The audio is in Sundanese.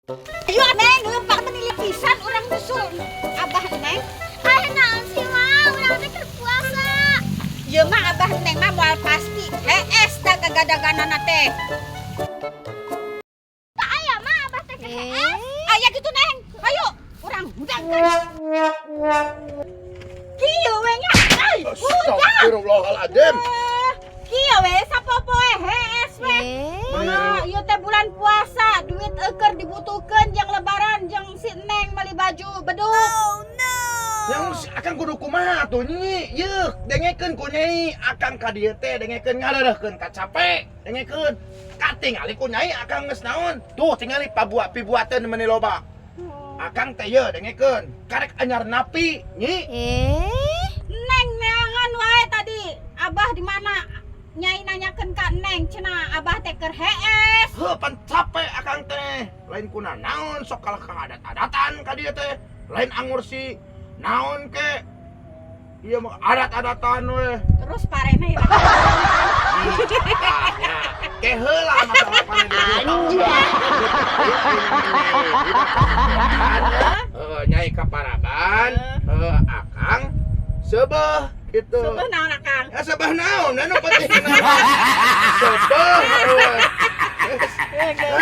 Ayo, Neng, lempar meni pisan urang nyusul Abah Neng. Aya naon sih, Ma? Urang teh keur puasa. Ieu mah Abah Neng mah moal pasti. Hees da gagadaganana teh. Teu aya mah Abah teh keur hees. Aya gitu, Neng. Ayo, urang hudangkeun. Kieu we nya. Ai, udah. Astagfirullahaladzim. Eh, kieu we sapopoe hees we. Ah, ieu teh bulan puasa, duit euker dibutuhkeun jeung Lebaran jeung si Neng meuli baju beduk. Yang akang kudu kumaha tuh, Nyi? Yeuk, dengekeun ku Nyai, akang ka dieu teh dengekeun ngareureurkeun kacape, dengekeun. Katingali ku Nyai akang geus naon? Tuh tingali pabuat pibuateun meuni loba. Akang teh ye dengekeun, karek anyar napi, Nyi. Neng neangan wae tadi. Abah di mana? Nyai nanyakeun ka Neng, cenah Abah teh keur hees. Heuh, pan capek akang teh. Lain kuna naon, sok kalah ka adat-adatan ka dieu teh. Lain angur si naon ke. Iya mah adat-adatan we. Terus parena hilang. Tah, nya. Ke heula masalah pane Heeh, Nyai ka Paraban, heuh, akang seubeuh gitu. Seubeuh naon, Akang? Ya seubeuh naon, anu penting. Seubeuh. Heuh.